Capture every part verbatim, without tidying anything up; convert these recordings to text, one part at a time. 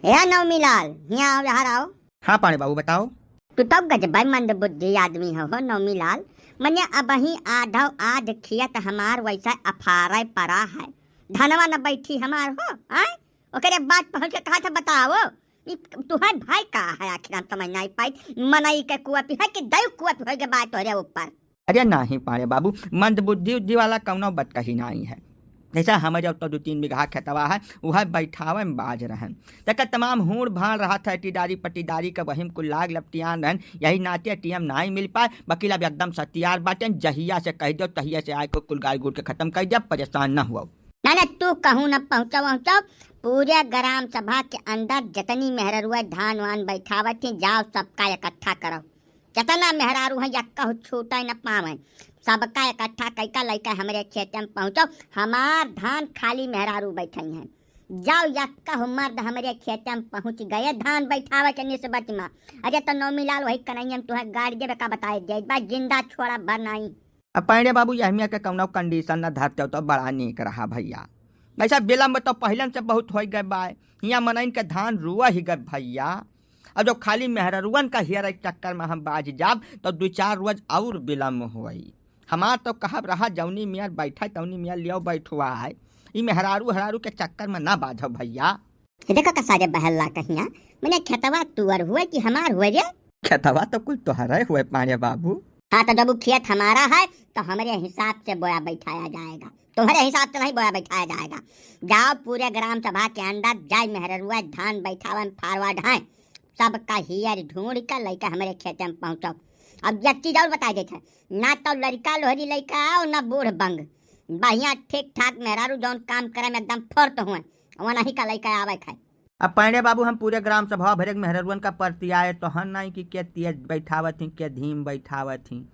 ए नवमी लाल, हियाँ आओ, यहाँ आओ। हाँ पांड़े बाबू, बताओ। तू तो गजबै मंदबुद्धि आदमी हो, हो नवमी लाल। मने अबहीं आधो आध खेत हमार वैसे अफारै परा है, धनवा न बैठी हमार हो, आय? ओकरे बाद पहुँच के कहा था, बताओ, ई तुहै भय का है? आखिर हम समझ नाहीं पाई, मनई के कुआ पी है कि दैव कुआ पी होइगे बाय तोहरे ऊपर। अरे नाहीं पांड़े बाबू, मंदबुद्धि उद्धि वाला कौनो बतकही नाहीं है। जैसा हमरे तो दू तीन बीघा खेतवा है, उहै बैठावै में बाज रहन। तेकर तमाम हूड़ भाड़ रहत है, टीदारी पटीदारी के वही में कुल लाग लपटियान रहन। यही नाते टीएम नाहीं मिल पाए, वकील अब एकदम सतियार बाटेन, जहिया से कहि देउ, तहिया से आए को कुल गाड़ गुड़ के खतम कइ देउ, परेशान न हुआ। ना, ना, तू कहूँ न पहुँचो, पहुँचो। पूरे ग्राम सभा के अंदर जतनी मेहररुआ धान वान बैठावत ही, जाओ सबका इकट्ठा करो। जतना मेहरारू हैं, यक्का हो छूटे न पावे। सबका इकट्ठा कइका लइका हमरे खेते में पहुँचो। हमार धान खाली मेहरारू बैठई हैं। जाओ, यक्का हो मर्द हमरे खेते में पहुँच गए धान बैठावे के निस्बत में। अरे तो नौमी लाल वही कन्हैया में तुहे गाड़ देबे का बताए दे, बा जिंदा छोड़ा भर नाई। अब पांड़े बाबू, यहमिया के कौनो condition न धरते तो बड़ा नीक रहा भैया। वैसा विलम्ब तो पहिलन से बहुत होइ गए बा। हियाँ मनइन के धान रुआ ही गए भैया। अब जो खाली मेहररुअन का हियर के चक्कर में हम बाझ जाब तो दू चार रोज और विलम्ब होई। हमार तो कहब रहा, जौनी मियाँ बैठा तौनी मियाँ लियो बैठवाए। ई मेहरारू हरारू के चक्कर में ना बाझो भैया। ये देखो का सारे बहल्ला कहिया, मने खेतवा तुअर हुए कि हमार हुए रे? खेतवा तो कुल तोहरे हुए पांड़े बाबू। हाँ, तो जब वो खेत हमारा है, तो हमरे हिसाब से बोया बैठाया जाएगा, तुम्हारे हिसाब से नहीं बोया बैठाया जाएगा। जाओ, पूरे ग्राम सभा के अंदर जाए मेहररुआ धान बैठावन forward हैं, सबका हियर ढूंढ के लइका हमरे खेते में पहुँचो। अब एक चीज और बताई देत है, ना तो लड़का लोहरी लइका आओ, ना बूढ़ बंग, बढ़िया ठीक ठाक मेहरारू जौन काम करे में एकदम फुर्त हुए, वनही का लइका आवे खाए। अब पांड़े बाबू, हम पूरे ग्राम सभा भरे के मेहररुअन का परती आए तो हन नाहीं कि के तेज बैठावत ही, के धीम बैठावत ही।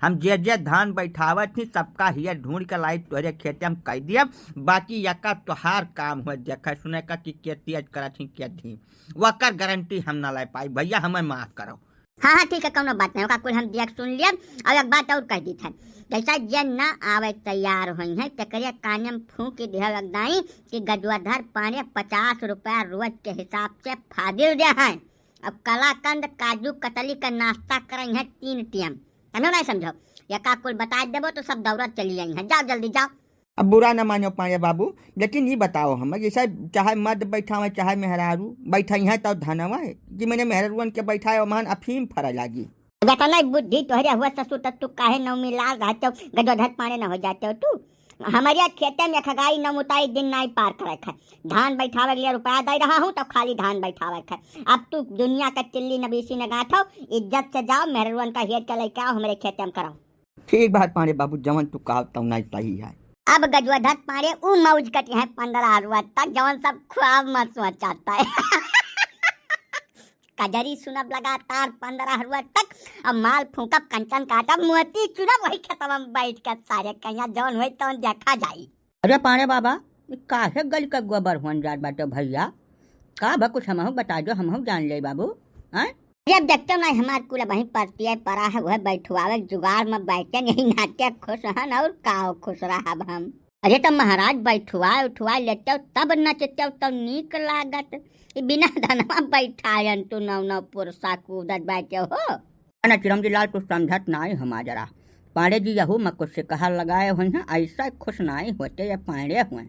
हम जे जे धान बैठावत ही, सबका हियर ढूंढ के लाई तोहरे खेते में कह दियब। बाकी यका तोहार काम हुए देखे सुने का कि के तेज करत ही, के धीम, वकर गारंटी हम ना ले पाई भैया, हमें माफ करो। हाँ, हाँ, ठीक है, कौनो बात नहीं, ओका कुल हम देख सुन लियब। और एक बात और कह दी था, जैसा जे ना आवे तैयार होई है, तेकरे काने में फूंक दिहल दाई कि गजवाधर पांड़े पचास रुपया रोज के हिसाब से फादिल दे हैं। अब कलाकंद, काजू, कतली का नाश्ता करई हैं तीन टेम। तनो नहीं समझो, यका कुल बताए देबो तो सब दौड़त चली आई हैं। जाओ जल्दी जाओ। अब बुरा न मानो पांड़े बाबू, लेकिन ई बताओ हम, जैसे चाहे मर्द बैठावे, चाहे मेहरारू बैठाई है, तो धनवा है कि मैंने मेहरारुअन के बैठाए, ओमहन अफीम फरा लागी। जतना बुद्धि तोहरे हुआ ससुर, त तू काहे नौमी लाल रहते हो, गजोधर पांड़े न हो जाते हो तू? हमारे खेते में खगाई न मुताई दिन नाई पार करे खाए। धान बैठावे के लिए रुपया दे रहा हूँ, तो खाली धान बैठावे खाए। अब तू दुनिया का चिल्ली नबीसी न गाँठो, इज्जत से जाओ, मेहरारुअन का हेर के लेके आओ, हमारे खेते में करो। ठीक बात पांड़े बाबू, जवन तू कहत तौना सही है। अब गजवाधर पांड़े ऊ मौज कटी है पन्द्रह रोज तक, जवन सब ख्वाब में सोचत है। कजरी सुनब लगातार पन्द्रह रोज तक, अब माल फूंकब, कंचन काटब, मोती चुनब, वही खेतवा में बैठ के सारे कहिया जवन होई तवन देखा जाई। अरे पांड़े बाबा, ई काहे गल के गोबर होन जात बाटे भैया? का बा, कुछ हमहू बता दो, हमहू जान ले बाबू। हैं? अरे अब देखते नहीं, हमार कुल वहीं परतिया परा है, वह बैठवावे के जुगाड़ में बैठे नहीं, नाते खुश हन और का खुश रहब हम। अरे तो महाराज बैठवा उठवा लेते तब नचते तो नीक लागत। ई बिना धनवा बैठायन तू नौ नौ पुरसा कूदत बैठे हो। ना चिरौंजी लाल, तू समझत नाई हमार जरा। पांड़े जी यहू में कुछ से कहा लगाए हुए हैं, ऐसा खुश नाई होते ये पांड़े हुए।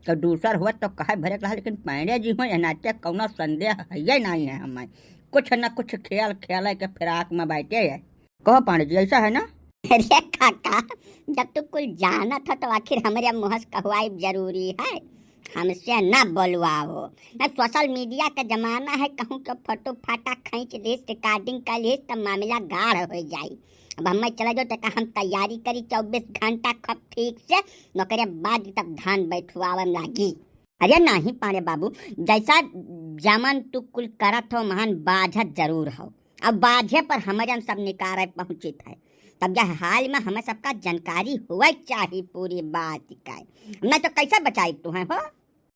तो दूसर हुआ तो कहे भरे कहा, लेकिन पांड़े जी हुए, एनाते कौनो संदेह है ये नाई है हमें। कुछ न कुछ खेल खेले के फिराक में बैठे है। कहो पांड़े जी, ऐसा है ना? अरे काका, जब तू कुल जानत हो तो आखिर हमरे मुँह से कहवाई जरूरी है? हमसे ना बोलवाओ, ना social media का जमाना है, कहूँ के फोटो फाटा खींच लिस, recording कर लिस, तब मामला गाढ़ हो जाई। अब हमें चला जाओ तो हम तैयारी करी चउबीस घंटा खूब ठीक से, ओकरे बाद तब धान बैठवावे में लागी। अरे नहीं पांड़े बाबू, जैसा जमन तू कुल करत हो, महान बाझत जरूर हो। अब बाझे पर हमरन सब निकारे पहुँचित है। तब यह हाल में हमें सबका जानकारी हुआ चाही पूरी बात का, नहीं तो कैसे बचाई तू है हो?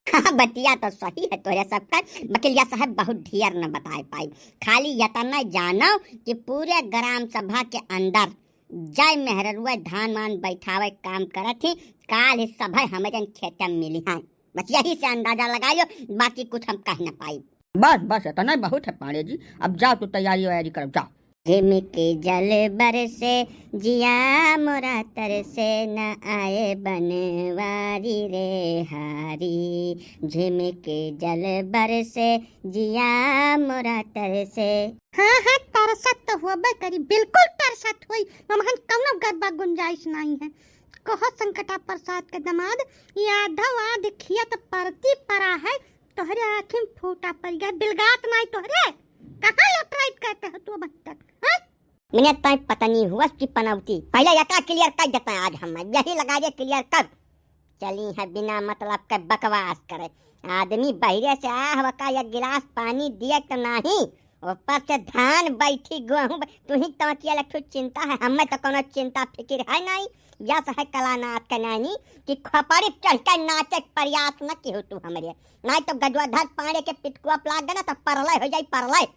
हाँ, बतिया तो सही है तोरे सबका, बकिलिया साहब बहुत ढेर न बताए पाई। खाली यतना जानो कि पूरे ग्राम सभा के अंदर जय मेहररुआ धान वान बैठावे काम करत ही, काल ही सभे हमरन खेते में मिली हैं। बस यही से अंदाजा लगा लो, बाकी कुछ हम कह न पाई। बस, बस, इतना ही बहुत है पांड़े जी। अब जाओ तू तैयारी वैयारी करो, जाओ। झिमके जल बरसे, जिया मोरा तरसे, न आए बनवारी रे हारी। झिमके जल बरसे, जिया मोरा तरसे। हाँ, हाँ, तरसत तो होबे करी, बिल्कुल तरसत होई। हमहन कौनो गरबा गुंजाइश नाहीं है। कहो संकटा प्रसाद के दमाद, ई आधो आध खियत परती परा है, तोहरे आँखी में फूटा पड़ गया, बिलगात नाहीं तोहरे। कहाँ लटराइट करते हो तू अब तक, हाँ? मने तय पता नहीं हुआ कि पनौती। पहले एका clear कर देता है आज हम, यही लगा दे clear कर। चली है बिना मतलब के बकवास करे। आदमी बहिरे से आया हवा का एक गिलास पानी दिए तो नाहीं, ऊपर से धान बैठी, गेहूं बै-, तू ही तवकिया लट्ठू चिंता है, हमें तो कोनो चिंता फिकिर है नाहीं। यस है कलानाथ के नानी कि खोपड़ी चढ़ के नाचे के प्रयास न किहो तू हमरे, नाहीं तो गजोधर पांड़े के पिटकुआ पे लाग गए ना तो परलय हो जाई, परलय।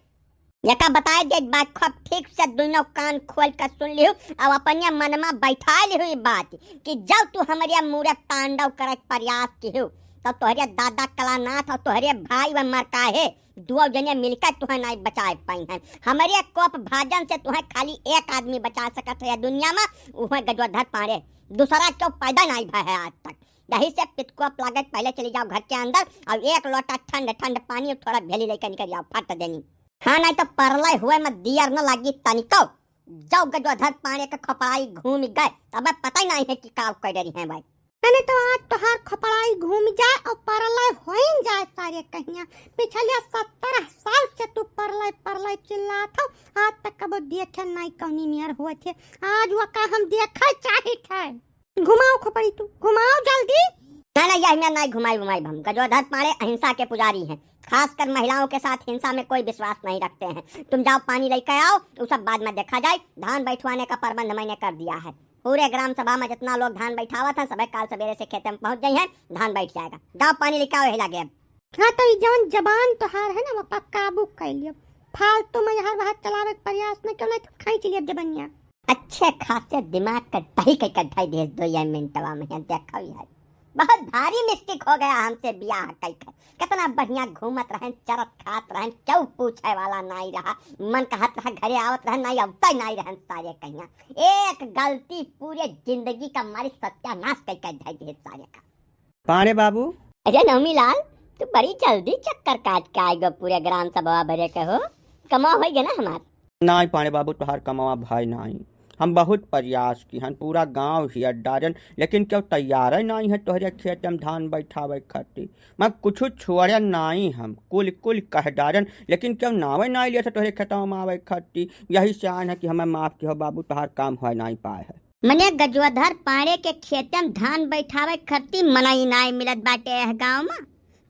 एका बताए देत बात, खूब ठीक से दुनो कान खोल के सुन लिहु, अब अपने मन में बैठा लिहु ई बात कि जब तू हमरे मूरे तांडव करे के प्रयास किहु, तब तोहरे दादा कलानाथ और तोहरे भाई व मरकाहे दुओ जने मिलकर तुहें नाई बचाए पाई हैं। हमरे कोप भाजन से तुहें खाली एक आदमी बचा सकत है दुनिया में, उहें गजोधर पांड़े, दूसरा क्यों पैदा नाई भय है आज तक। यही से पितकोप लागत पहले चली जाओ घर के अंदर और एक लोटा ठंड ठंड पानी और थोड़ा भेली लेकर निकल जाओ, फट देनी। हाँ, नाहीं तो परलय हुए में दियर न लागी तनिको। जाओ गजोधर पांड़े के खपड़ाई घूम गए, तब पता ही नाहीं है कि का कर रही हैं भाई। अने तो आज तोहार खपड़ाई घूम जाए और परलय होइन जाए सारे कहिया। पिछले सत्तर साल से तू परलय परलय चिल्लात हो, आज तक कबो देखे नाहीं कौनी नियर हुआ थे। आज वो का हम देखे चाहित है। घुमाओ खोपड़ी तू, घुमाओ जल्दी। ना, ना, यह मैं नाहीं घुमाई उमाई हम। गजोधर पांड़े अहिंसा के पुजारी हैं, खासकर महिलाओं के साथ हिंसा में कोई विश्वास नहीं रखते हैं। तुम जाओ पानी लेके आओ, वो सब बाद में देखा जाए। धान बैठवाने का प्रबंध मैंने कर दिया है। पूरे ग्राम सभा में जितना लोग धान बैठावत हैं, सबै काल सवेरे से खेते में पहुंच जाई हैं, धान बैठ जाएगा। जाओ पानी लेके आओ, यही लागे अब। हाँ, तो ई जवन जबान तोहार है ना, वो पर काबू कर लियो। फालतू में यहाँ वहाँ चलावे के प्रयास न करो, नहीं तो खींच लियो जबनिया। अच्छे खासे दिमाग का दही कई का ढाई दे दो ये मिनटवा में, यहाँ देखो यार, बहुत भारी mistake हो गया हमसे बियाह कई का। कितना बढ़िया घूमत रहन, चरत खात रहन, क्यों पूछे वाला नाई रहा। मन कहत रहा घरे आवत रहन, नाई अवता ही नाई रहन सारे कहिया। एक गलती पूरे जिंदगी का मारी सत्यानाश कई का ढाई दे सारे का। पांड़े बाबू। अरे नवमी लाल, तू बड़ी जल्दी चक्कर काट के आए गो, पूरे ग्राम सभा भरे के हो, कमा होई गए ना हमार। नाई पांड़े बाबू, तोहार कमावा भाई नाई। हम बहुत प्रयास किहन, पूरा गांव हियर डारन, लेकिन क्यों तैयार नाई है तोहरे खेत में धान बैठावे खातिर। मैं कुछ छोड़े नाई हम, कुल कुल कह डारन, लेकिन क्यों नावे नाई लिया था तोहरे खेतवा में आवे खातिर। यही से आन है कि हमें माफ किहो बाबू, तोहार काम हो नाई पाए है। मने गजोधर पांड़े के खेते में धान बैठावे खरती मनई नाई मिलत बाटे एह गांव में।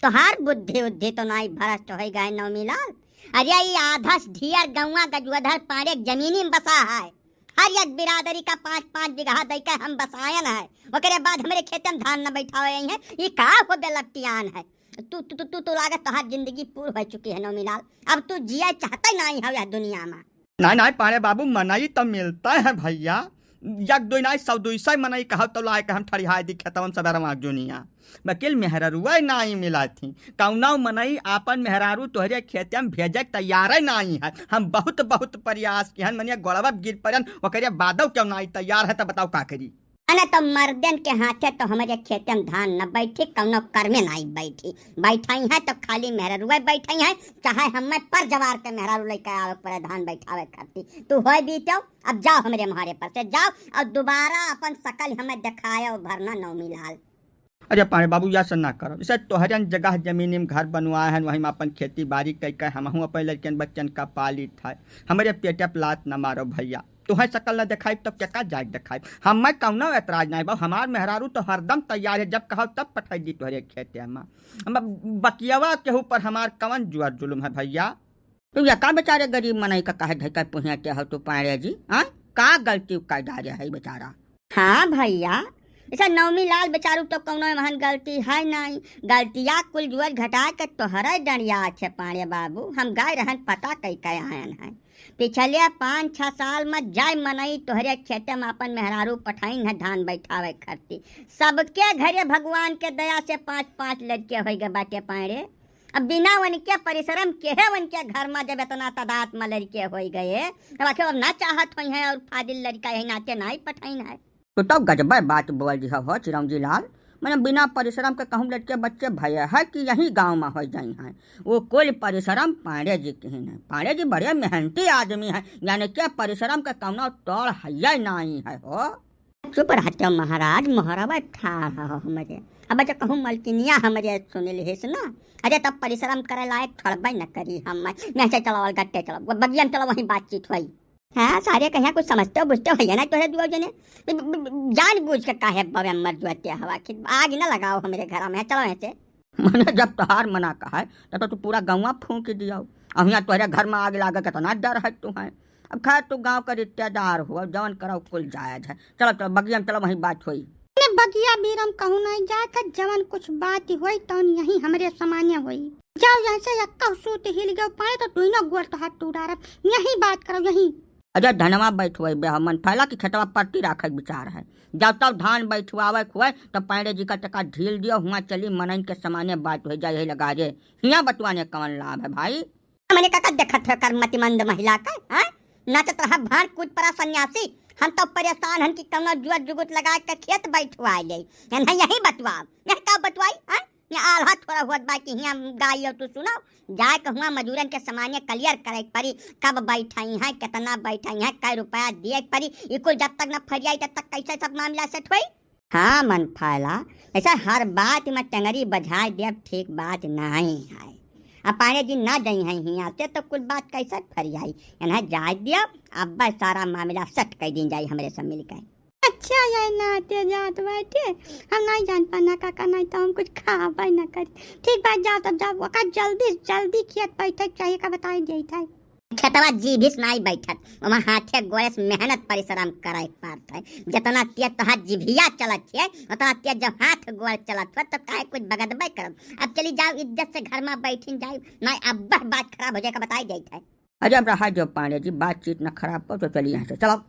तोहार बुद्धि उद्धि तो नाई भ्रष्ट होई गए नवमी लाल। अरे ई आधस ढियर गौवा गजोधर पांड़े के जमीनी में बसा है। हर एक बिरादरी का पाँच पाँच बीघा दई के हम बसायन है, ओकरे बाद हमरे खेते में धान न बैठावे आई है। ई का हो बेलपटियान है? तू, तू, तू, तू, तू लागत तोहार जिंदगी पूर हो चुकी है नवमी लाल। अब तू जिए चाहते नाई हो यह दुनिया में। नाई, नाई, पांड़े बाबू, मनई तो मिलते हैं भैया। एक दुई नाई, सौ दुई सौ मनई कहब तो लाए के हम ठड़ियाए दी खेतवन सबेरवा जुनिया। वकील मेहररुआ नाई मिला थी। कौनो मनई आपन मेहरारू तोहरे खेते में भेजे के तैयार नाई है। हम बहुत, बहुत प्रयास किहन, मनिया गोड़वा गिर पड़न, ओकरे बादो क्यों नाई तैयार है, तो बताओ का करी? अने तो मर्दन के हाथे तो हमरे खेते में धान न बैठी, कौनो कर्मे नाई बैठी। बैठाई है तो खाली मेहररुआ बैठाई है, चाहे हमें पर जवार के मेहरारू लेके आवे पड़े धान बैठावे खातिर। तू होय बीतो, अब जाओ हमरे मोहरे पर से जाओ और दोबारा अपन शकल हमें दिखायो भरना नवमी लाल। अरे पांड़े बाबू, या से ना करो। इसे तोहरन जगह जमीन में घर बनवाए हैं, वहीं में अपन खेती बाड़ी कई के हमहूँ अपन लड़कन बच्चन का पालित है। हमरे पेटे पे लात न मारो भैया। तुहें शकल न दिखाई तो केका जाए दिखाई? हमें कौनो एतराज नहीं बा, हमार मेहरारू तो हरदम तैयार है, जब कहो तब पठाई दी तोहरे खेते में। हम बकियावा के ऊपर हमार कवन जुआ जुलुम है भैया? तू एका बेचारे गरीब मनई का काहे धइके पुहियाते हो तू पांड़े जी? हाँ? का गलती उ कर डारे है बेचारा? हाँ भैया, ऐसा नवमी लाल बेचारू तो कौनो एमहन गलती है नाई। गलतिया कुल जुअर घटा के तोहरे डंडिया छे पांड़े बाबू, हम गए रहन पता कई के आयन है। पिछले पाँच छह साल में जाय मनई तोहरे खेते में अपन मेहरारू पठाइन है धान बैठावे खरती। सबके घरे भगवान के दया से पाँच पाँच लड़के होई गए बाटे पांड़े। अब बिना उनके परिश्रम के है उनके घर मा जब इतना तादाद मा लड़के होइ गए, तब आखिर अब ना चाहत होइहैं और फाजिल लड़का यही नाते ना ही पठाइन है। तू तो गजबे बात बोल दिहा हो चिरौंजी लाल, मने बिना परिश्रम के कहूँ लड़के बच्चे भये है कि यही गाँव मा होइ जाइहैं। वो कुल परिश्रम पांड़े जी किहिन है। पांड़े जी बड़े मेहनती आदमी है, यानी के परिश्रम के कौनो तोड़ हइये नाहीं है हो। चुप रहते हो महाराज, मोहरवा ठाढ़ हो हमरे। अब जो कहूँ मलकिनिया हमरे सुन लिहिस ना, अरे तब परिश्रम करे लायक छोड़बे न करी हम। यहाँ से चलो, अलगट्टे चलो, बगिया में चलो, वहीं बातचीत होई। हाँ, सारे कहिया कुछ समझते हो, बुझते हो, है ना तोहरे दुआ जने। ब-, ब-, ब-, जान बूझ के काहे बवे मर जुआते हवा कि आग न लगाओ हमरे घर में, चलो यहाँ से। मने जब तोहार मना कहा है, तब तो तू पूरा गौवा फूंक दियो। अब यहाँ तोहरे घर में आग लागे कितना डर है तू है। अब खैर तू गाँव का रिश्तेदार हो, जवन करो कुल जायज है। चलो, चलो, बगिया में चलो, वहीं बात होई। ने बगिया बीरम कहूँ नहीं जाए था, जवन कुछ बात होई तवन यहीं हमरे सामान्य होई। जाओ यहाँ से, यक्का सूत हिल गयो पाए तो दुइनो गोर तो हाथ टूटा रहा, यहीं बात करो, यहीं। अरे धनवा बैठवाई बे, हमन फैला की खेतवा परती राखे के विचार है। जब तब धान बैठवावे खुए तो पांड़े जी का टका ढील दियो, हुआ चली मनइन के सामान्य बात हो जाए, यही लगा रे। हिया बतुआने कवन लाभ है भाई? हमने काका देखत है कर मतिमंद महिला का, हाँ? नाचत रहा भांड कूद परा सन्यासी। हम तो परेशान हन कि कौनो जुआ जुगुत लगा के खेत बैठवाए ले। नहीं यही बतवाओ, यह का बतवाई, हाँ? ये आल्हा थोड़ा होत बा कि हियाँ गाई हो तू सुनाओ। जाए के हुआ मजूरन के सामान्य clear करे के परी, कब बैठाई है, कितना बैठाई है, कै रुपया दिए के परी, ई कुल जब तक न फरियाई तब तक कैसे सब मामला set होई? हाँ मन फैला, ऐसा हर बात में टंगरी बजाए देब ठीक बात नहीं है। अब पांड़े जी ना जइहैं हियाँ से तो कुल बात कैसे फरियाई? इन्हें जाए दियो, अब बस सारा मामला set कर दीन जाई हमरे सब मिलकर। अच्छा, ये नाते जात बाटे, हम नहीं जान पाना काका, नहीं तो हम कुछ खाबे ना करी। ठीक बात, जाओ तब जाओ, ओका जल्दी जल्दी खेत बैठे के चाहिए का बताई देत है। खेतवा जीभिस नाई बैठत, ओमा हाथे गोड़े से मेहनत परिश्रम करे के पड़त है। जितना तेज तोहार जिभिया चलत है, उतना तेज जब हाथ गोड़ चलत हो, तब काहे कुछ बगदबे करब। अब चली जाओ, इज्जत से घर में बैठिन जाओ, नाई अब बात खराब हो जाए का बताई देत है। अरे अब रहा जो पांड़े जी, बातचीत न खराब करो, तो चलिए यहाँ से, चलो।